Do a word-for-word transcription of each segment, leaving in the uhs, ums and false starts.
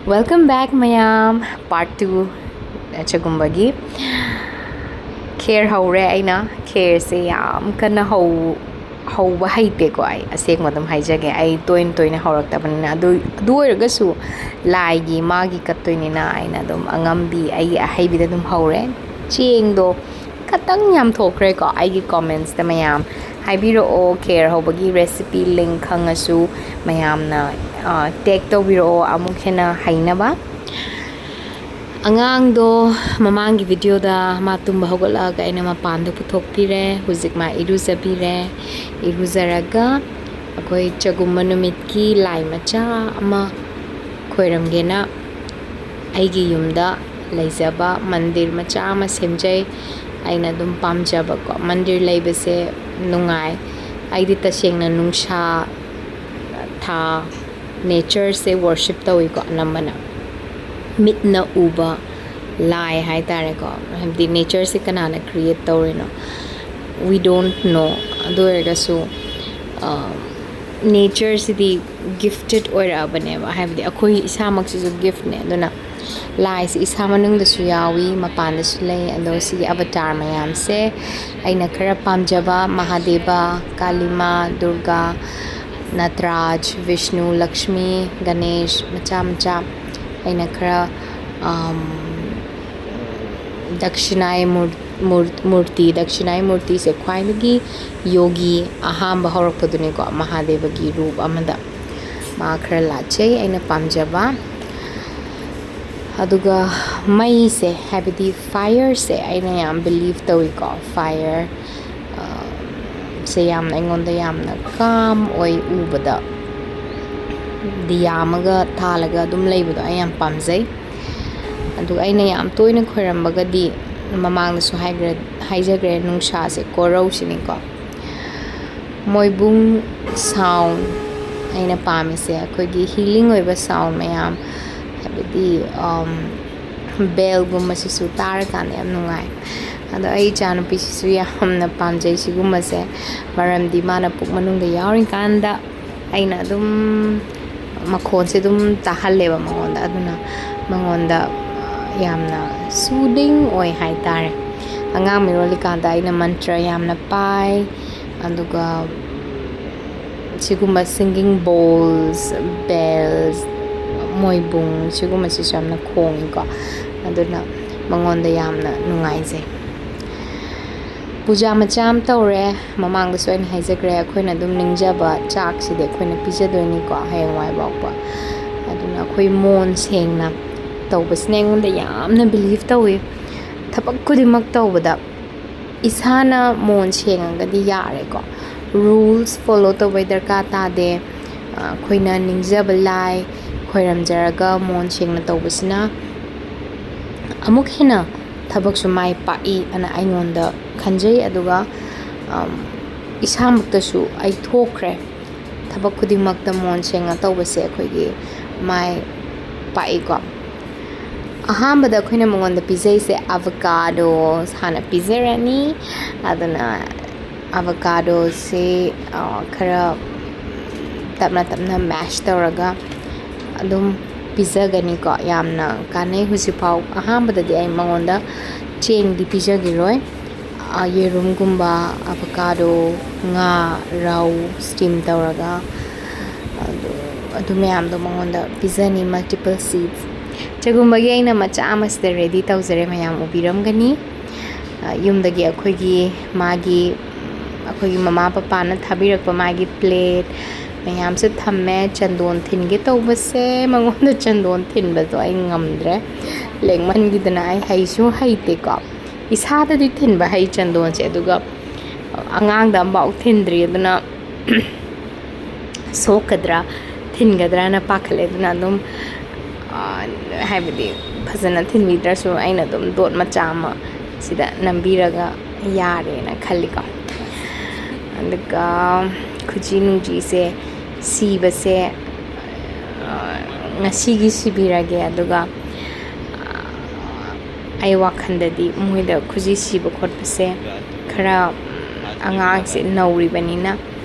Welcome back ꯃꯌꯥꯝ, part two ꯆꯒꯨꯝꯕꯒꯤ ꯈꯦꯔ ꯍꯧꯔꯦ꯫ ꯑꯩꯅ ꯈꯦꯔꯁꯦ ꯌꯥꯝ ꯀꯟꯅ ꯍꯧ ꯍꯧꯕ ꯍꯩꯇꯦꯀꯣ꯫ ꯑꯩ ꯑꯁꯦꯡꯕ ꯑꯗꯨꯝ ꯍꯥꯏꯖꯒꯦ, ꯑꯩ ꯇꯣꯏꯅ ꯇꯣꯏꯅ ꯍꯧꯔꯛꯇꯕꯅꯤꯅ꯫ ꯑꯗꯨ ꯑꯗꯨ ꯑꯣꯏꯔꯒꯁꯨ ꯂꯥꯏꯒꯤ ꯃꯥꯒꯤ ꯀꯠꯇꯣꯏꯅꯤꯅ ꯑꯩꯅ ꯑꯗꯨꯝ ꯑꯉꯝꯕꯤ ꯑꯩꯒꯤ ꯑꯍꯩꯕꯤꯗ ꯑꯗꯨꯝ ꯍꯧꯔꯦ꯫ ꯆꯦꯡꯗꯣ ꯈꯇꯪ ꯌꯥꯝ ꯊꯣꯛꯈ꯭ꯔꯦꯀꯣ꯫ ꯑꯩꯒꯤ commentsꯇ ꯃꯌꯥꯝ ꯍꯥꯏꯕꯤꯔꯛꯑꯣ, ꯈꯦꯔ ꯍꯧꯕꯒꯤ recipe link ꯈꯪꯉꯁꯨ ꯃꯌꯥꯝꯅ tag ꯇꯧꯕꯤꯔꯛꯑꯣ, ꯑꯃꯨꯛ ꯍꯦꯟꯅ ꯍꯩꯅꯕ꯫ ꯑꯉꯥꯡꯗꯣ ꯃꯃꯥꯡꯒꯤ videoꯗ ꯃꯥ ꯇꯨꯝꯕ ꯍꯧꯒꯠꯂꯛꯑꯒ ꯑꯩꯅ ꯃꯄꯥꯟꯗ ꯄꯨꯊꯣꯛꯄꯤꯔꯦ꯫ ꯍꯧꯖꯤꯛ ꯃꯥ ꯏꯔꯨꯖꯕꯤꯔꯦ꯫ ꯏꯔꯨꯖꯔꯒ ꯑꯩꯈꯣꯏ ꯆꯒꯨꯝꯕ ꯅꯨꯃꯤꯠꯀꯤ ꯂꯥꯏ ꯃꯆꯥ ꯑꯃ ꯈꯣꯏꯔꯝꯒꯦꯅ ꯑꯩꯒꯤ ꯌꯨꯝꯗ ꯂꯩꯖꯕ ꯃꯟꯗꯤꯔ ꯃꯆꯥ ꯑꯃ ꯁꯦꯝꯖꯩ꯫ ꯑꯩꯅ ꯑꯗꯨꯝ ꯄꯥꯝꯖꯕꯀꯣ, ꯃꯟꯗꯤꯔ ꯂꯩꯕꯁꯦ ꯅꯨꯡꯉꯥꯏ꯫ ꯑꯩꯗꯤ ꯇꯁꯦꯡꯅ ꯅꯨꯡꯁꯥ, ꯊꯥ, natureꯁꯦ worship ꯇꯧꯏꯀꯣ ꯑꯅꯝꯕꯅ꯫ ꯃꯤꯠꯅ ꯎꯕ ꯂꯥꯏ ꯍꯥꯏ ꯇꯥꯔꯦꯀꯣ, ꯍꯥꯏꯕꯗꯤ natureꯁꯦ ꯀꯅꯥꯅ create ꯇꯧꯔꯤꯅꯣ, we don't know꯫ ꯑꯗꯨ ꯑꯣꯏꯔꯒꯁꯨ natureꯁꯤꯗꯤ gifted ꯑꯣꯏꯔꯛꯑꯕꯅꯦꯕ, ꯍꯥꯏꯕꯗꯤ ꯑꯩꯈꯣꯏ ꯏꯁꯥꯃꯛꯁꯤꯁꯨ giftꯅꯦ꯫ ꯑꯗꯨꯅ ꯂꯥꯏꯁꯤ ꯏꯁꯥ ꯃꯅꯨꯡꯗꯁꯨ ꯌꯥꯎꯏ, ꯃꯄꯥꯟꯗꯁꯨ ꯂꯩ꯫ ꯑꯗꯣ ꯁꯤꯒꯤ avatar ꯃꯌꯥꯝꯁꯦ ꯑꯩꯅ ꯈꯔ ꯄꯥꯝꯖꯕ ꯃꯍꯥꯗꯦꯕ, ꯀꯥꯂꯤꯃꯥ, ꯗꯨꯔꯒꯥ, ꯅꯇꯔꯥꯖ, ꯕꯤꯁꯅꯨ, ꯂꯛꯁꯃꯤ, ꯒꯅꯦꯁ, ꯃꯆꯥ ꯃꯆꯥ ꯑꯩꯅ ꯈꯔ ꯗꯛꯁꯤꯅꯥꯏ ꯃꯨꯔꯇꯤ꯫ ꯗꯛꯁꯤꯅꯥꯏ ꯃꯨꯔꯇꯤꯁꯦ ꯈ꯭ꯋꯥꯏꯗꯒꯤ ꯌꯣꯒꯤ ꯑꯍꯥꯟꯕ ꯍꯧꯔꯛꯄꯗꯨꯅꯤꯀꯣ, ꯃꯍꯥꯗꯦꯕꯒꯤ ꯔꯨꯞ ꯑꯃꯗ꯫ ꯃꯥ ꯈꯔ ꯂꯥꯠꯆꯩ ꯑꯩꯅ ꯄꯥꯝꯖꯕ꯫ ꯑꯗꯨꯒ ꯃꯩꯁꯦ, ꯍꯥꯏꯕꯗꯤ fireꯁꯦ ꯑꯩꯅ ꯌꯥꯝ believe ꯇꯧꯏꯀꯣ꯫ Fire ꯁꯦ ꯌꯥꯝꯅ ꯑꯩꯉꯣꯟꯗ ꯌꯥꯝꯅ calm ꯑꯣꯏ ꯎꯕꯗ꯫ ꯗꯤꯌꯥ ꯑꯃꯒ ꯊꯥꯜꯂꯒ ꯑꯗꯨꯝ ꯂꯩꯕꯗꯣ ꯑꯩ ꯌꯥꯝ ꯄꯥꯝꯖꯩ꯫ ꯑꯗꯨꯒ ꯑꯩꯅ ꯌꯥꯝ ꯇꯣꯏꯅ ꯈꯣꯏꯔꯝꯕꯒꯗꯤ, ꯃꯃꯥꯡꯗꯁꯨ ꯍꯥꯏꯈ꯭ꯔꯦ, ꯍꯥꯏꯖꯈ꯭ꯔꯦ, ꯅꯨꯡꯁꯥꯁꯦ ꯀꯣꯔꯧꯁꯤꯅꯤꯀꯣ꯫ ꯃꯣꯏꯕꯨꯡ sound ꯑꯩꯅ ꯄꯥꯝꯃꯤꯁꯦ, ꯑꯩꯈꯣꯏꯒꯤ healing ꯑꯣꯏꯕ sound ꯃꯌꯥꯝ, ꯍꯥꯏꯕꯗꯤ bellꯒꯨꯝꯕꯁꯤꯁꯨ ꯇꯥꯔꯀꯥꯟꯗ ꯌꯥꯝ ꯅꯨꯡꯉꯥꯏ꯫ ꯑꯗꯣ ꯑꯩ ꯏꯆꯥꯅꯨꯄꯤꯁꯤꯁꯨ ꯌꯥꯝꯅ ꯄꯥꯝꯖꯩ ꯁꯤꯒꯨꯝꯕꯁꯦ, ꯃꯔꯝꯗꯤ ꯃꯥꯅ ꯄꯨꯛ ꯃꯅꯨꯡꯗ ꯌꯥꯎꯔꯤꯀꯥꯟꯗ ꯑꯩꯅ ꯑꯗꯨꯝ ꯃꯈꯣꯟꯁꯦ ꯑꯗꯨꯝ ꯇꯥꯍꯜꯂꯦꯕ ꯃꯉꯣꯟꯗ꯫ ꯑꯗꯨꯅ ꯃꯉꯣꯟꯗ, ꯑ, ꯌꯥꯝꯅ soothing ꯑꯣꯏ ꯍꯥꯏꯇꯥꯔꯦ꯫ ꯑꯉꯥꯡ ꯃꯤꯔꯣꯜꯂꯤꯀꯥꯟꯗ ꯑꯩꯅ ꯃꯟꯇ꯭ꯔ ꯌꯥꯝꯅ ꯄꯥꯏ, ꯑꯗꯨꯒ ꯁꯤꯒꯨꯝꯕ singing bowls, bells, ꯃꯣꯏꯕꯨꯡ, ꯁꯤꯒꯨꯝꯕꯁꯤꯁꯨ ꯌꯥꯝꯅ ꯈꯣꯡꯉꯤꯀꯣ꯫ ꯑꯗꯨꯅ ꯃꯉꯣꯟꯗ ꯌꯥꯝꯅ ꯅꯨꯡꯉꯥꯏꯖꯩ꯫ ꯄꯨꯖꯥ ꯃꯆꯥ ꯑꯃ ꯇꯧꯔꯦ꯫ ꯃꯃꯥꯡꯗꯁꯨ ꯑꯩꯅ ꯍꯥꯏꯖꯈ꯭ꯔꯦ, ꯑꯩꯈꯣꯏꯅ ꯑꯗꯨꯝ ꯅꯤꯡꯖꯕ ꯆꯥꯛꯁꯤꯗꯤ ꯑꯩꯈꯣꯏꯅ ꯄꯤꯖꯗꯣꯏꯅꯤꯀꯣ, ꯍꯌꯦꯡꯋꯥꯏ ꯐꯥꯎꯕ꯫ ꯑꯗꯨꯅ ꯑꯩꯈꯣꯏ ꯃꯣꯟ ꯁꯦꯡꯅ ꯇꯧꯕꯁꯤꯅ ꯑꯩꯉꯣꯟꯗ ꯌꯥꯝꯅ believe ꯇꯧꯏ꯫ ꯊꯕꯛ ꯈꯨꯗꯤꯡꯃꯛ ꯇꯧꯕꯗ ꯏꯁꯥꯅ ꯃꯣꯟ ꯁꯦꯡꯉꯒꯗꯤ ꯌꯥꯔꯦꯀꯣ꯫ Rules follow ꯇꯧꯕꯩ ꯗꯔꯀꯥꯔ ꯇꯥꯗꯦ꯫ ꯑꯩꯈꯣꯏꯅ ꯅꯤꯡꯖꯕ ꯂꯥꯏ ꯈꯣꯏꯔꯝꯖꯔꯒ ꯃꯣꯟ ꯁꯦꯡꯅ ꯇꯧꯕꯁꯤꯅ ꯑꯃꯨꯛ ꯍꯦꯟꯅ ꯊꯕꯛꯁꯨ ꯃꯥꯏ ꯄꯥꯛꯏ ꯑꯅ ꯑꯩꯉꯣꯟꯗ ꯈꯟꯖꯩ꯫ ꯑꯗꯨꯒ, ꯑꯝ, ꯏꯁꯥꯃꯛꯇꯁꯨ ꯑꯩ ꯊꯣꯛꯈ꯭ꯔꯦ꯫ ꯊꯕꯛ ꯈꯨꯗꯤꯡꯃꯛꯇ ꯃꯣꯟ ꯁꯦꯡꯅ ꯇꯧꯕꯁꯦ ꯑꯩꯈꯣꯏꯒꯤ ꯃꯥꯏ ꯄꯥꯛꯏꯀꯣ꯫ ꯑꯍꯥꯟꯕꯗ ꯑꯩꯈꯣꯏꯅ ꯃꯉꯣꯟꯗ ꯄꯤꯖꯩꯁꯦ avocados ꯍꯥꯟꯅ ꯄꯤꯖꯔꯅꯤ꯫ ꯑꯗꯨꯅ avocadoꯁꯦ, ꯑ, ꯈꯔ ꯇꯞꯅ ꯇꯞꯅ mash ꯇꯧꯔꯒ ꯑꯗꯨꯝ ꯄꯤꯖꯒꯅꯤꯀꯣ꯫ ꯌꯥꯝꯅ ꯀꯥꯟꯅꯩ꯫ ꯍꯧꯖꯤꯛꯐꯥꯎ ꯑꯍꯥꯟꯕꯗꯗꯤ ꯑꯩ ꯃꯉꯣꯟꯗ ꯆꯦꯡꯗꯤ ꯄꯤꯖꯈꯤꯔꯣꯏ꯫ ꯑ, ꯌꯦꯔꯨꯝꯒꯨꯝꯕ, avocado, ꯉꯥ, ꯔꯧ steam ꯇꯧꯔꯒ, ꯑꯗꯨ, ꯑꯗꯨ ꯃꯌꯥꯝꯗꯣ ꯃꯉꯣꯟꯗ ꯄꯤꯖꯅꯤ, multiple seeds꯫ ꯆꯒꯨꯝꯕꯒꯤ ꯑꯩꯅ ꯃꯆꯥ ꯑꯃ ꯁꯤꯗ ready ꯇꯧꯖꯔꯦ, ꯃꯌꯥꯝ ꯎꯕꯤꯔꯝꯒꯅꯤ꯫ ꯑ, ꯌꯨꯝꯗꯒꯤ ꯑꯩꯈꯣꯏꯒꯤ, ꯃꯥꯒꯤ, ꯑꯩꯈꯣꯏꯒꯤ ꯃꯃꯥ ꯄꯄꯥꯅ ꯊꯥꯕꯤꯔꯛꯄ ꯃꯥꯒꯤ plate ꯃꯌꯥꯝꯁꯨ ꯊꯝꯃꯦ꯫ ꯆꯟꯗꯣꯟ ꯊꯤꯟꯒꯦ ꯇꯧꯕꯁꯦ, ꯃꯉꯣꯟꯗ ꯆꯟꯗꯣꯟ ꯊꯤꯟꯕꯗꯣ ꯑꯩ ꯉꯝꯗ꯭ꯔꯦ, ꯂꯦꯡꯃꯟꯈꯤꯗꯅ꯫ ꯑꯩ ꯍꯩꯁꯨ ꯍꯩꯇꯦꯀꯣ, ꯏꯁꯥꯗꯗꯤ ꯊꯤꯟꯕ ꯍꯩ ꯆꯟꯗꯣꯟꯁꯦ, ꯑꯗꯨꯒ ꯑꯉꯥꯡꯗ ꯑꯃꯐꯥꯎ ꯊꯤꯟꯗ꯭ꯔꯤ꯫ ꯑꯗꯨꯅ ꯁꯣꯛꯀꯗ꯭ꯔꯥ, ꯊꯤꯟꯒꯗ꯭ꯔꯥꯅ ꯄꯥꯈꯠꯂꯦ꯫ ꯑꯗꯨꯅ ꯑꯗꯨꯝ, ꯑ, ꯍꯥꯏꯕꯗꯤ ꯐꯖꯅ ꯊꯤꯟꯕꯤꯗ꯭ꯔꯁꯨ ꯑꯩꯅ ꯑꯗꯨꯝ dot ꯃꯆꯥ ꯑꯃ ꯁꯤꯗ ꯅꯝꯕꯤꯔꯒ ꯌꯥꯔꯦꯅ ꯈꯜꯂꯤꯀꯣ꯫ ꯑꯗꯨꯒ ꯈꯨꯖꯤ ꯅꯨꯡꯖꯤꯁꯦ ꯁꯤꯕꯁꯦ, ꯑ, ꯉꯁꯤꯒꯤ ꯁꯤꯕꯤꯔꯒꯦ꯫ ꯑꯗꯨꯒ, ꯑ, ꯑꯩ ꯋꯥꯈꯜꯗꯗꯤ ꯃꯣꯏꯗ ꯈꯨꯖꯤ ꯁꯤꯕ ꯈꯣꯠꯄꯁꯦ ꯈꯔ, ꯑꯉꯥꯡꯁꯦ ꯅꯧꯔꯤꯕꯅꯤꯅ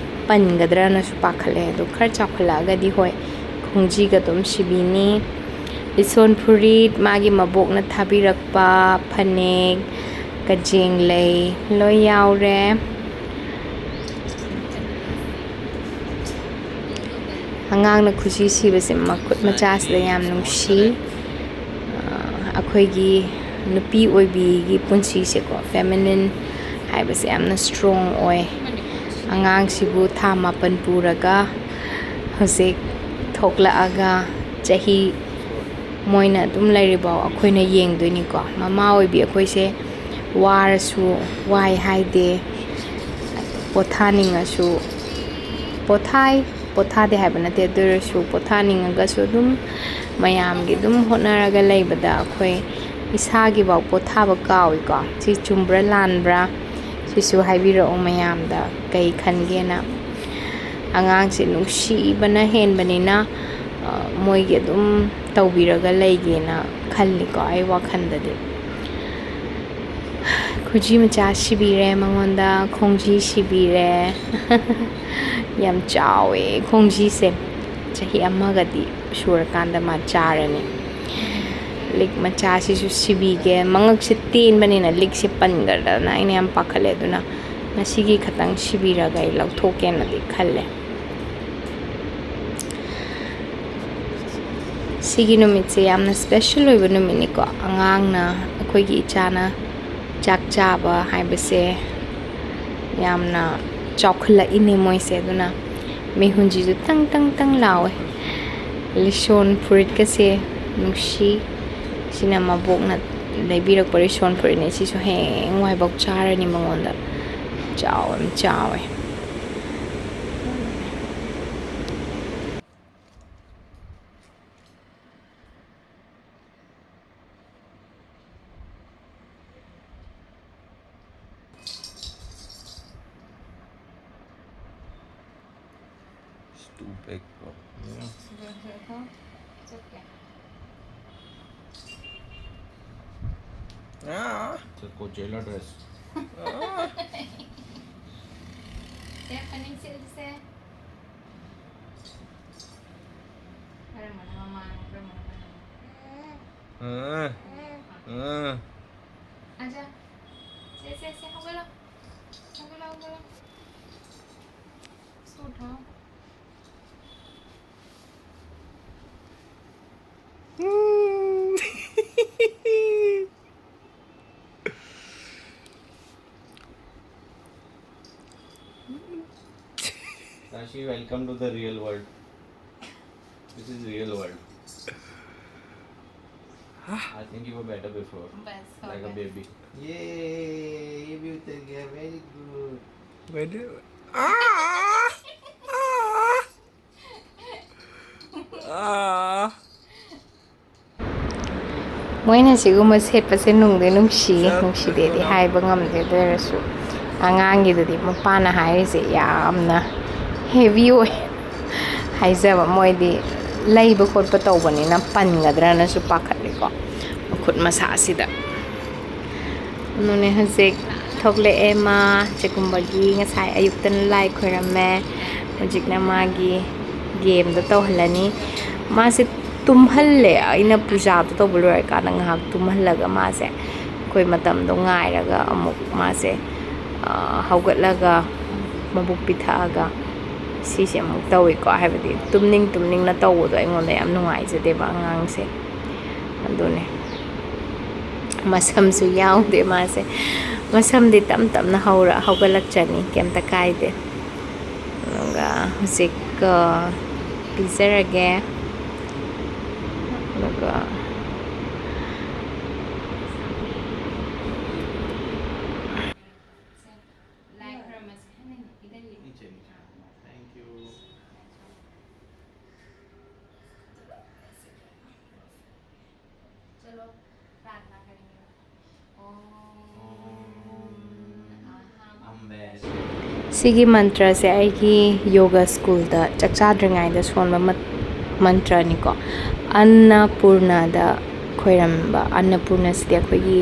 ꯄꯟꯒꯗ꯭ꯔꯅꯁꯨ ꯄꯥꯈꯠꯂꯦ꯫ ꯑꯗꯣ ꯈꯔ ꯆꯥꯎꯈꯠꯂꯛꯑꯒꯗꯤ ꯍꯣꯏ, ꯈꯣꯡꯖꯤꯒ ꯑꯗꯨꯝ ꯁꯤꯕꯤꯅꯤ꯫ ꯂꯤꯁꯣꯟ ꯐꯨꯔꯤꯠ, ꯃꯥꯒꯤ ꯃꯕꯣꯛꯅ ꯊꯥꯕꯤꯔꯛꯄ ꯐꯅꯦꯛ, ꯀꯖꯦꯡ ꯂꯩ ꯂꯣꯏ ꯌꯥꯎꯔꯦ꯫ ꯑꯉꯥꯡꯅ ꯈꯨꯖꯤ ꯁꯤꯕꯁꯦ ꯃꯈꯨꯠ ꯃꯆꯥꯁꯤꯗ ꯌꯥꯝ ꯅꯨꯡꯁꯤ꯫ ꯑꯩꯈꯣꯏꯒꯤ ꯅꯨꯄꯤ ꯑꯣꯏꯕꯤꯒꯤ ꯄꯨꯟꯁꯤꯁꯦꯀꯣ, ꯐꯦꯃꯤꯅꯤꯟ ꯍꯥꯏꯕꯁꯦ ꯌꯥꯝꯅ ꯁ꯭ꯇꯔꯣꯡ ꯑꯣꯏ꯫ ꯑꯉꯥꯡꯁꯤꯕꯨ ꯊꯥ ꯃꯥꯄꯟ ꯄꯨꯔꯒ ꯍꯧꯖꯤꯛ ꯊꯣꯛꯂꯛꯑꯒ ꯆꯍꯤ ꯃꯣꯏꯅ ꯑꯗꯨꯝ ꯂꯩꯔꯤꯐꯥꯎ ꯑꯩꯈꯣꯏꯅ ꯌꯦꯡꯗꯣꯏꯅꯤꯀꯣ꯫ ꯃꯃꯥ ꯑꯣꯏꯕꯤ ꯑꯩꯈꯣꯏꯁꯦ ꯋꯥꯔꯁꯨ ꯋꯥꯏ ꯍꯥꯏꯗꯦ, ꯄꯣꯊꯥꯅꯤꯡꯉꯁꯨ ꯄꯣꯊꯥꯏ, ꯄꯣꯊꯥꯗꯦ ꯍꯥꯏꯕ ꯅꯠꯇꯦ, ꯑꯗꯨ ꯑꯣꯏꯔꯁꯨ ꯄꯣꯊꯥꯅꯤꯡꯉꯒꯁꯨ ꯑꯗꯨꯝ ꯃꯌꯥꯝꯒꯤ ꯑꯗꯨꯝ ꯍꯣꯠꯅꯔꯒ ꯂꯩꯕꯗ ꯑꯩꯈꯣꯏ ꯏꯁꯥꯒꯤꯐꯥꯎ ꯄꯣꯊꯥꯕ ꯀꯥꯎꯏꯀꯣ꯫ ꯁꯤ ꯆꯨꯝꯕ꯭ꯔꯥ ꯂꯥꯟꯕ꯭ꯔꯥ? ꯁꯤꯁꯨ ꯍꯥꯏꯕꯤꯔꯛꯑꯣ ꯃꯌꯥꯝꯗ, ꯀꯩ ꯈꯟꯒꯦꯅ꯫ ꯑꯉꯥꯡꯁꯦ ꯅꯨꯡꯁꯤꯕꯅ ꯍꯦꯟꯕꯅꯤꯅ, ꯑ, ꯃꯣꯏꯒꯤ ꯑꯗꯨꯝ ꯇꯧꯕꯤꯔꯒ ꯂꯩꯒꯦꯅ ꯈꯜꯂꯤꯀꯣ ꯑꯩ ꯋꯥꯈꯜꯗꯗꯤ꯫ ꯈꯨꯖꯤ ꯃꯆꯥ ꯁꯤꯕꯤꯔꯦ ꯃꯉꯣꯟꯗ, ꯈꯣꯡꯖꯤ ꯁꯤꯕꯤꯔꯦ꯫ ꯌꯥꯝ ꯆꯥꯎꯋꯦ ꯈꯣꯡꯖꯤꯁꯦ꯫ ꯆꯍꯤ ꯑꯃꯒꯗꯤ ꯁꯨꯔꯀꯥꯟꯗ ꯃꯥ ꯆꯥꯔꯅꯤ꯫ ꯂꯤꯛ ꯃꯆꯥꯁꯤꯁꯨ ꯁꯤꯕꯤꯒꯦ꯫ ꯃꯉꯛꯁꯦ ꯇꯦꯟꯕꯅꯤꯅ ꯂꯤꯛꯁꯦ ꯄꯟꯒꯗ꯭ꯔꯅ ꯑꯩꯅ ꯌꯥꯝ ꯄꯥꯈꯠꯂꯦ꯫ ꯑꯗꯨꯅ ꯉꯁꯤꯒꯤ ꯈꯇꯪ ꯁꯤꯕꯤꯔꯒ ꯑꯩ ꯂꯧꯊꯣꯛꯀꯦꯅꯗꯤ ꯈꯜꯂꯦ꯫ ꯁꯤꯒꯤ ꯅꯨꯃꯤꯠꯁꯦ ꯌꯥꯝꯅ ꯁ꯭ꯄꯦꯁꯦꯜ ꯑꯣꯏꯕ ꯅꯨꯃꯤꯠꯅꯤꯀꯣ꯫ ꯑꯉꯥꯡꯅ, ꯑꯩꯈꯣꯏꯒꯤ ꯏꯆꯥꯅ ꯆꯥꯛ ꯆꯥꯕ ꯍꯥꯏꯕꯁꯦ ꯌꯥꯝꯅ ꯆꯥꯎꯈꯠꯂꯛꯏꯅꯦ ꯃꯣꯏꯁꯦ꯫ ꯑꯗꯨꯅ ꯃꯤꯍꯨꯟꯁꯤꯁꯨ ꯇꯪ ꯇꯪ ꯇꯪ ꯂꯥꯎꯋꯦ꯫ ꯂꯤꯁꯣꯟ ꯐꯨꯔꯤꯠꯀꯁꯦ ꯅꯨꯡꯁꯤ꯫ ꯁꯤꯅ ꯃꯕꯣꯛꯅ ꯂꯩꯕꯤꯔꯛꯄ ꯂꯤꯁꯣꯟ ꯐꯨꯔꯤꯠꯅꯦ꯫ ꯁꯤꯁꯨ ꯍꯌꯦꯡꯋꯥꯏꯐꯥꯎ ꯆꯥꯔꯅꯤ ꯃꯉꯣꯟꯗ꯫ ꯆꯥꯎ ꯌꯥꯝ ꯆꯥꯎꯋꯦ꯫ It's too big, bro. Yeah. It's okay. Ah. It's a Coachella dress. Ah. Sir, kaning sale, sir? ꯑꯥ, ꯑꯥ꯫ ꯑꯆꯥ, ꯁꯦ, ꯁꯦ, ꯁꯦ, ꯍꯧꯒꯠꯂꯣ꯫ ꯍꯧꯒꯠꯂꯣ, ꯍꯧꯒꯠꯂꯣ꯫ ꯁꯣ ꯊꯥꯎ꯫ ꯎꯝ꯫ Tashi, welcome to the real world. This is real world. I think you were better before, बस, हो like a गया। Baby. ये, ये भी उतर गया, very good. Very, आ, आ, आ। ꯃꯣꯏꯅ ꯁꯤꯒꯨꯝꯕ ꯁꯦꯠꯄꯁꯦ ꯅꯨꯡꯗꯤ ꯅꯨꯡꯁꯤ, ꯅꯨꯡꯁꯤꯗꯦꯗꯤ ꯍꯥꯏꯕ ꯉꯝꯗꯦ꯫ ꯑꯗꯨ ꯑꯣꯏꯔꯁꯨ ꯑꯉꯥꯡꯒꯤꯗꯨꯗꯤ ꯃꯄꯥꯅ ꯍꯥꯏꯔꯤꯁꯦ ꯌꯥꯝꯅ ꯍꯦꯚꯤ ꯑꯣꯏ꯫ ꯍꯥꯏꯖꯕ, ꯃꯣꯏꯗꯤ ꯂꯩꯕ ꯈꯣꯠꯄ ꯇꯧꯕꯅꯤꯅ ꯄꯟꯒꯗ꯭ꯔꯅꯁꯨ ꯄꯥꯈꯠꯂꯤꯀꯣ, ꯃꯈꯨꯠ ꯃꯁꯥꯁꯤꯗ꯫ ꯑꯗꯨꯅꯦ ꯍꯧꯖꯤꯛ ꯊꯣꯛꯂꯛꯑꯦ ꯃꯥ꯫ ꯆꯦꯒꯨꯝꯕꯒꯤ ꯉꯁꯥꯏ ꯑꯌꯨꯛꯇꯅ ꯂꯥꯏ ꯈꯣꯏꯔꯝꯃꯦ, ꯍꯧꯖꯤꯛꯅ ꯃꯥꯒꯤ ꯒꯦꯝꯗꯣ ꯇꯧꯍꯜꯂꯅꯤ꯫ ꯃꯥꯁꯦ ꯇꯨꯝꯍꯜꯂꯦ, ꯑꯩꯅ ꯄꯨꯖꯥꯗꯣ ꯇꯧꯕ ꯂꯣꯏꯔꯀꯥꯟꯗ ꯉꯥꯏꯍꯥꯛ ꯇꯨꯝꯍꯜꯂꯒ ꯃꯥꯁꯦ ꯑꯩꯈꯣꯏ ꯃꯇꯝꯗꯣ ꯉꯥꯏꯔꯒ ꯑꯃꯨꯛ ꯃꯥꯁꯦ, ꯑ, ꯍꯧꯒꯠꯂꯒ ꯃꯕꯨꯛ ꯄꯤꯊꯛꯑꯒ ꯁꯤꯁꯦ ꯑꯃꯨꯛ ꯇꯧꯏꯀꯣ꯫ ꯍꯥꯏꯕꯗꯤ ꯇꯨꯝꯅꯤꯡ ꯇꯨꯝꯅꯤꯡꯅ ꯇꯧꯕꯗꯣ ꯑꯩꯉꯣꯟꯗ ꯌꯥꯝ ꯅꯨꯡꯉꯥꯏꯖꯗꯦꯕ ꯑꯉꯥꯡꯁꯦ꯫ ꯑꯗꯨꯅꯦ꯫ ꯃꯁꯝꯁꯨ ꯌꯥꯎꯗꯦ ꯃꯥꯁꯦ꯫ ꯃꯁꯝꯗꯤ ꯇꯞ ꯇꯞꯅ ꯍꯧꯔ ꯍꯧꯒꯠꯂꯛꯆꯅꯤ, ꯀꯩꯝꯇ ꯀꯥꯏꯗꯦ꯫ ꯑꯗꯨꯒ ꯍꯧꯖꯤꯛ, ꯑ, ꯄꯤꯖꯔꯒꯦ꯫ ꯑꯗꯨꯒ ꯂꯥꯏ ꯈꯨꯔꯨꯝꯃꯁꯦ꯫ ꯍꯟꯅ ꯏꯗꯜꯂꯤ꯫ Thank you. चलो, प्रार्थना करेंगे। ओम अहम। ꯁꯤꯒꯤ ꯃꯟꯇ꯭ꯔꯁꯦ ꯑꯩꯒꯤ ꯌꯣꯒꯥ ꯁ꯭ꯀꯨꯜꯗ ꯆꯥꯛ ꯆꯥꯗ꯭ꯔꯤꯉꯩꯗ ꯁꯣꯟꯕ ꯃꯟ-, ꯃꯟꯇ꯭ꯔꯅꯤꯀꯣ꯫ ꯑꯟꯅꯄꯨꯔꯅꯥꯗ ꯈꯣꯏꯔꯝꯕ꯫ ꯑꯟꯅꯄꯨꯔꯅꯥꯁꯤꯗꯤ ꯑꯩꯈꯣꯏꯒꯤ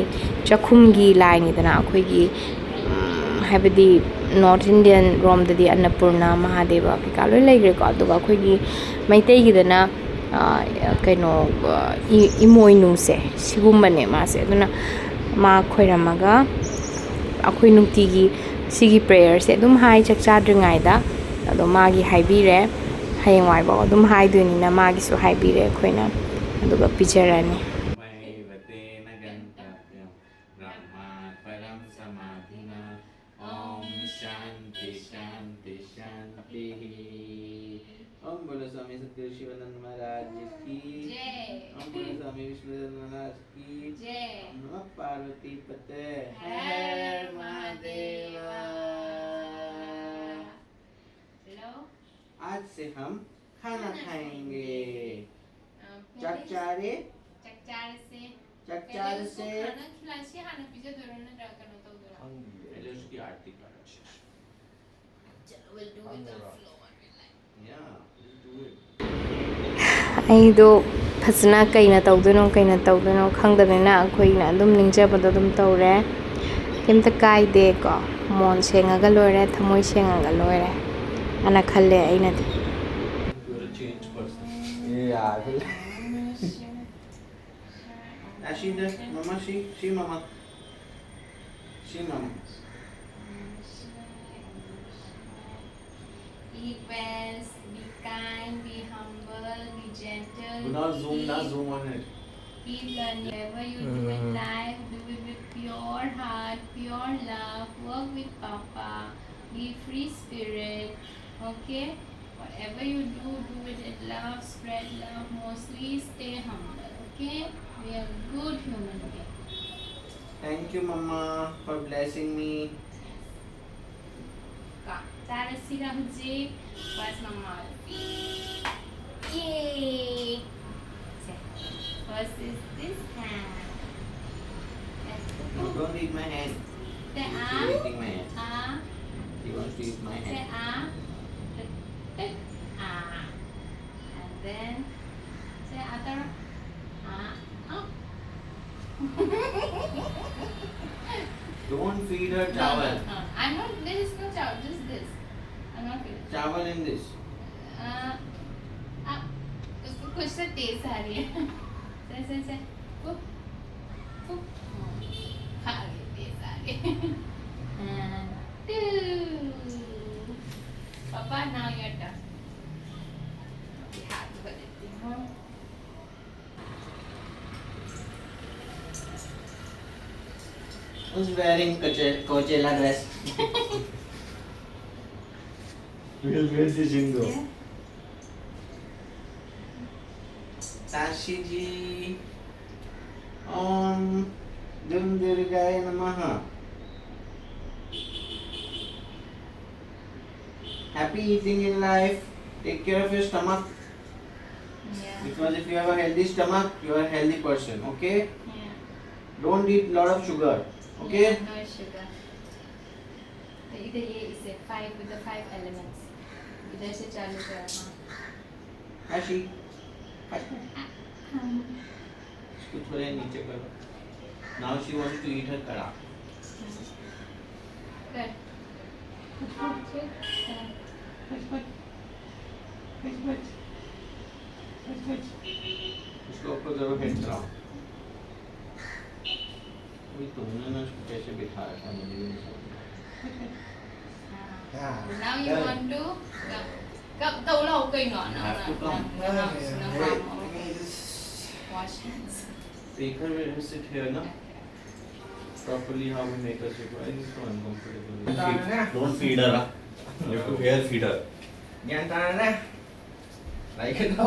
ꯆꯥꯛꯈꯨꯝꯒꯤ ꯂꯥꯏꯅꯤꯗꯅ꯫ ꯑꯩꯈꯣꯏꯒꯤ, ꯎꯝ, ꯍꯥꯏꯕꯗꯤ North Indian ꯔꯣꯝꯗꯗꯤ ꯑꯟꯅꯄꯨꯔꯅꯥ, ꯃꯍꯥꯗꯦꯕ ꯀꯩꯀꯥ ꯂꯣꯏ ꯂꯩꯈ꯭ꯔꯦꯀꯣ꯫ ꯑꯗꯨꯒ ꯑꯩꯈꯣꯏꯒꯤ ꯃꯩꯇꯩꯒꯤꯗꯅ ꯑ, ꯀꯩꯅꯣ, ꯑ, ꯏ-, ꯏꯃꯣꯏꯅꯨꯁꯦ ꯁꯤꯒꯨꯝꯕꯅꯦ ꯃꯥꯁꯦ꯫ ꯑꯗꯨꯅ ꯃꯥ ꯈꯣꯏꯔꯝꯃꯒ ꯑꯩꯈꯣꯏ ꯅꯨꯡꯇꯤꯒꯤ ꯁꯤꯒꯤ ꯄ꯭ꯔꯦꯌꯔꯁꯦ ꯑꯗꯨꯝ ꯍꯥꯏ ꯆꯥꯛ ꯆꯥꯗ꯭ꯔꯤꯉꯩꯗ꯫ ꯑꯗꯣ ꯃꯥꯒꯤ ꯍꯥꯏꯕꯤꯔꯦ, ꯍꯌꯦꯡꯋꯥꯏꯐꯥꯎ ꯑꯗꯨꯝ ꯍꯥꯏꯗꯣꯏꯅꯤꯅ ꯃꯥꯒꯤꯁꯨ ꯍꯥꯏꯕꯤꯔꯦ ꯑꯩꯈꯣꯏꯅ, ꯑꯗꯨꯒ ꯄꯤꯖꯔꯅꯤ꯫ ब्रह्मा परम समाधिना। ओम शांति शांति शांति। ओम बोलो स्वामी सतगुरु शिवानंद महाराज की। जय। ओम बोलो स्वामी विष्णुदेव महाराज की। जय। ओम नमः पार्वती पते। हर महादेवा। चलो। आज से हम खाना खाएंगे। अ, पहले चकचारे। चकचारे से। चकचारे पहले उसको से। खाना खिला, ꯁꯤ ꯍꯥꯟꯅ ꯄꯤꯖꯗꯣꯏꯔꯣ ꯅꯠꯇ꯭ꯔꯒ ꯀꯩꯅꯣ ꯇꯧꯗꯣꯏꯔꯣ? ꯈꯪꯗꯤꯌꯦ꯫ पहले उसकी आरती करो। चलो, we'll do it on floor, we'll like। Yeah, we'll do it। ꯑꯩꯗꯣ ꯐꯖꯅ ꯀꯩꯅ ꯇꯧꯗꯣꯏꯅꯣ, ꯀꯩꯅ ꯇꯧꯗꯣꯏꯅꯣ ꯈꯪꯗꯕꯅꯤꯅ ꯑꯩꯈꯣꯏꯅ ꯑꯗꯨꯝ ꯅꯤꯡꯖꯕꯗꯣ ꯑꯗꯨꯝ ꯇꯧꯔꯦ꯫ ꯀꯩꯝꯇ ꯀꯥꯏꯗꯦꯀꯣ꯫ ꯃꯣꯟ ꯁꯦꯡꯉꯒ ꯂꯣꯏꯔꯦ, ꯊꯃꯣꯏ ꯁꯦꯡꯉꯒ ꯂꯣꯏꯔꯦ ꯑꯅ ꯈꯜꯂꯦ ꯑꯩꯅꯗꯤ꯫ You're a changed person। Yeah, I will। Ashinda, mama, see, see mama। See mama। Eat well, be kind, be humble, be gentle. Kunal, zoom, na, eat, zoom on it। Eat learn। Whatever you do in life, do it with pure heart, pure love, work with Papa, be free spirit, okay? Whatever you do, do it in love, spread love, mostly stay humble, okay? We are good human being. Thank you, Mama, for blessing me꯫ ꯀꯣ, ꯆꯥꯔꯁꯤꯔ ꯍꯧꯖꯤꯛ? First ꯃꯃꯥ꯫ Yay! Say, first is this hand꯫ No, don't eat my hand। ꯁꯦ, ꯁꯤ ꯑꯥ, eating my hand꯫ Ah. He wants to eat my hand꯫ Say, ah. Tug, tug, ah. And then, ꯁꯦ, ꯑꯥ ꯇꯧꯔꯣ꯫ ꯑꯥ, ꯑꯥ꯫ Don't feed her चावल। No, no, no। I'm not, there is no चावल, just this। I'm not feeding। चावल in this। Uh, uh, उसको कुछ तो तेज आ रही है। से, से, से। फुक, फुक। खा गई, तेज आ रही। हाँ, टू। पापा, now your turn। अभी हाथ धो लेती हूँ। Who's wearing Coachella dress? We'll wear the jingo. साक्षी जी, ओम दुम दुर्गाय नमः। Happy eating in life. Take care of your stomach. Yeah. Because if you have a healthy stomach, you are a healthy person, okay? Yeah. Don't eat lot of sugar, okay? Yeah, no sugar. तो इधर ये इसे five with the five elements. इधर से चालू करो, हाँ. Hashi. Hashi. हाँ. इसको थोड़े नीचे करो. Now she wants to eat her कड़ा. कर. इसको ऊपर करो, हेड चलाओ. अभी तुमने ना उसको कैसे बिठा रखा है, मुझे भी नहीं समझ में आ रहा. Now you want to come. Come, तो उला हो गई ना, ना, ना, ना, ना, ना, ना, wash hands. Speaker will sit here, na? Properly how we make us sit. Why is it so uncomfortable? Don't feed her, huh? You have to air feed her. ꯒ꯭ꯌꯥꯟ ꯇꯥꯅꯅꯦ. ꯂꯥꯏꯔꯤꯛ ꯀꯩꯅꯣ.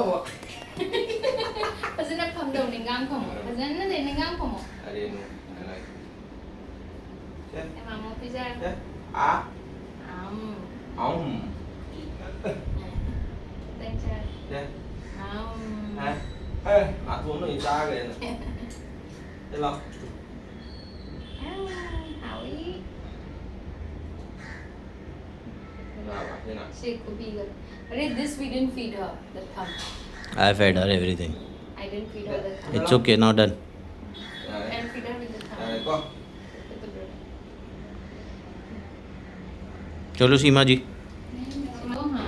ꯐꯖꯅ ꯐꯝꯗꯧꯅꯤ, ꯉꯥꯡ ꯐꯝꯃꯣ. ꯐꯖꯅ ꯂꯩꯅ ꯉꯥꯡ ꯐꯝꯃꯣ. I didn't know. I like it. ꯁꯦ. ꯁꯦ, ꯃꯥꯃꯣ ꯄꯤꯖꯔꯣ. ꯁꯦ. ꯑꯥ. ꯑꯝ. ꯑꯝ. ꯈꯤꯇꯪ ꯆꯥꯔꯣ. ꯁꯦ. ꯑꯝ. ꯁꯦ. ꯑꯦ, ꯅꯥꯇꯣꯟꯗ ꯑꯣꯏꯅ ꯆꯥꯈ꯭ꯔꯦꯅ. ꯁꯦ, ꯂꯥꯎ. ꯑꯝ, ꯍꯥꯎꯏ. ꯁꯦ, ꯈꯨꯕꯤꯒ. But this we didn't feed her, the thumb. I fed her everything. I didn't feed her the thumb. It's okay, now done. And feed her with the thumb. ꯌꯥꯔꯦꯀꯣ? With the bread. चलो सीमा जी. सीमा, हाँ.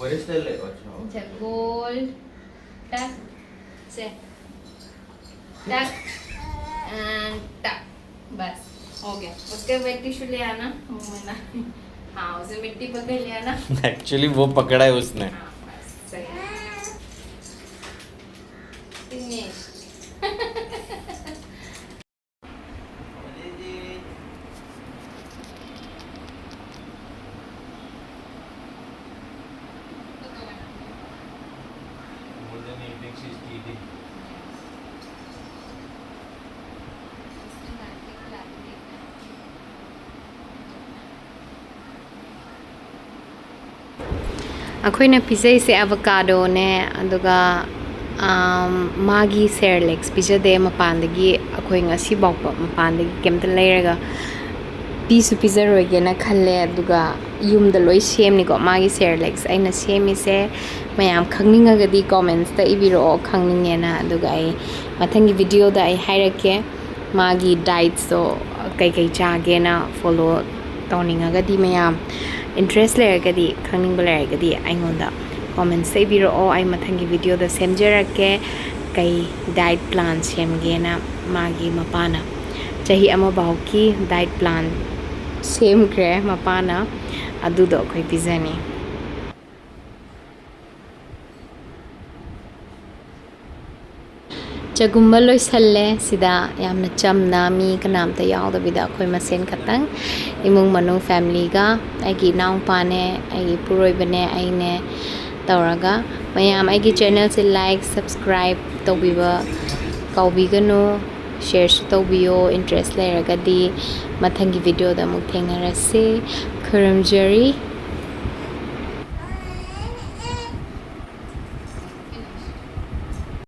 ꯋꯦꯔꯤꯁꯇ ꯂꯩ꯫ ꯑꯠꯁꯥ꯫ ꯖꯒꯣꯜ, ꯇꯛ, ꯁꯦ, ꯇꯛ, and tug. Bus. हो गया। उसके wet tissue ले आना, मुंह में ना। हाँ, उसे मिट्टी पकड़ लिया ना। एक्चुअली वो पकड़ा है उसने. हाँ, बस, सही है। Finish. ꯑꯩꯈꯣꯏꯅ ꯄꯤꯖꯩꯁꯦ ꯑꯦꯚꯣꯀꯥꯗꯣꯅꯦ, ꯑꯗꯨꯒ ꯃꯥꯒꯤ ꯁꯦꯔꯂꯦꯛꯁ ꯄꯤꯖꯗꯦ꯫ ꯃꯄꯥꯟꯗꯒꯤ ꯑꯩꯈꯣꯏ ꯉꯁꯤ ꯐꯥꯎꯕ ꯃꯄꯥꯟꯗꯒꯤ ꯀꯩꯝꯇ ꯂꯩꯔꯒ ꯄꯤꯁꯨ ꯄꯤꯖꯔꯣꯏꯒꯦꯅ ꯈꯜꯂꯦ꯫ ꯑꯗꯨꯒ ꯌꯨꯝꯗ ꯂꯣꯏ ꯁꯦꯝꯅꯤꯀꯣ꯫ ꯃꯥꯒꯤ ꯁꯦꯔꯂꯦꯛꯁ ꯑꯩꯅ ꯁꯦꯝꯃꯤꯁꯦ ꯃꯌꯥꯝ ꯈꯪꯅꯤꯡꯉꯒꯗꯤ ꯀꯣꯃꯦꯟꯁꯇ ꯏꯕꯤꯔꯛꯑꯣ, ꯈꯪꯅꯤꯡꯉꯦꯅ꯫ ꯑꯗꯨꯒ ꯑꯩ ꯃꯊꯪꯒꯤ ꯚꯤꯗꯤꯑꯣꯗ ꯑꯩ ꯍꯥꯏꯔꯛꯀꯦ ꯃꯥꯒꯤ ꯗꯥꯏꯠꯁꯇꯣ ꯀꯩꯀꯩ ꯆꯥꯒꯦꯅ꯫ ꯐꯣꯂꯣ ꯇꯧꯅꯤꯡꯉꯒꯗꯤ ꯃꯌꯥꯝ ꯏꯟꯇꯔꯦꯁ ꯂꯩꯔꯒꯗꯤ, ꯈꯪꯅꯤꯡꯕ ꯂꯩꯔꯒꯗꯤ ꯑꯩꯉꯣꯟꯗ ꯀꯣꯃꯦꯟꯁꯇ ꯏꯕꯤꯔꯛꯑꯣ꯫ ꯑꯩ ꯃꯊꯪꯒꯤ ꯚꯤꯗꯤꯑꯣꯗ ꯁꯦꯝꯖꯔꯛꯀꯦ ꯀꯩ ꯗꯥꯏꯠ ꯄ꯭ꯂꯥꯟ ꯁꯦꯝꯒꯦꯅ꯫ ꯃꯥꯒꯤ ꯃꯄꯥꯅ ꯆꯍꯤ ꯑꯃ ꯐꯥꯎꯒꯤ ꯗꯥꯏꯠ ꯄ꯭ꯂꯥꯟ ꯁꯦꯝꯈ꯭ꯔꯦ ꯃꯄꯥꯅ꯫ ꯑꯗꯨꯗꯣ ꯑꯩꯈꯣꯏ ꯄꯤꯖꯅꯤ꯫ ꯆꯒꯨꯝꯕ ꯂꯣꯏꯁꯜꯂꯦ꯫ ꯁꯤꯗ ꯌꯥꯝꯅ ꯆꯝꯅ, ꯃꯤ ꯀꯅꯥꯝꯇ ꯌꯥꯎꯗꯕꯤꯗ ꯑꯩꯈꯣꯏ ꯃꯁꯦꯟ ꯈꯛꯇꯪ, ꯏꯃꯨꯡ ꯃꯅꯨꯡ, ꯐꯦꯃꯤꯂꯤꯒ, ꯑꯩꯒꯤ ꯏꯅꯥꯎꯄꯥꯅꯦ, ꯑꯩꯒꯤ ꯏꯄꯨꯔꯣꯏꯕꯅꯦ, ꯑꯩꯅꯦ ꯇꯧꯔꯒ꯫ ꯃꯌꯥꯝ ꯑꯩꯒꯤ ꯆꯦꯅꯦꯜꯁꯦ ꯂꯥꯏꯛ, ꯁꯕꯁꯀ꯭ꯔꯥꯏꯕ ꯇꯧꯕꯤꯕ ꯀꯥꯎꯕꯤꯒꯅꯨ꯫ ꯁꯤꯌꯔꯁꯨ ꯇꯧꯕꯤꯌꯣ, ꯏꯟꯇꯔꯦꯁ ꯂꯩꯔꯒꯗꯤ꯫ ꯃꯊꯪꯒꯤ ꯚꯤꯗꯤꯑꯣꯗ ꯑꯃꯨꯛ ꯊꯦꯡꯅꯔꯁꯤ꯫ ꯈꯨꯔꯨꯝꯖꯔꯤ꯫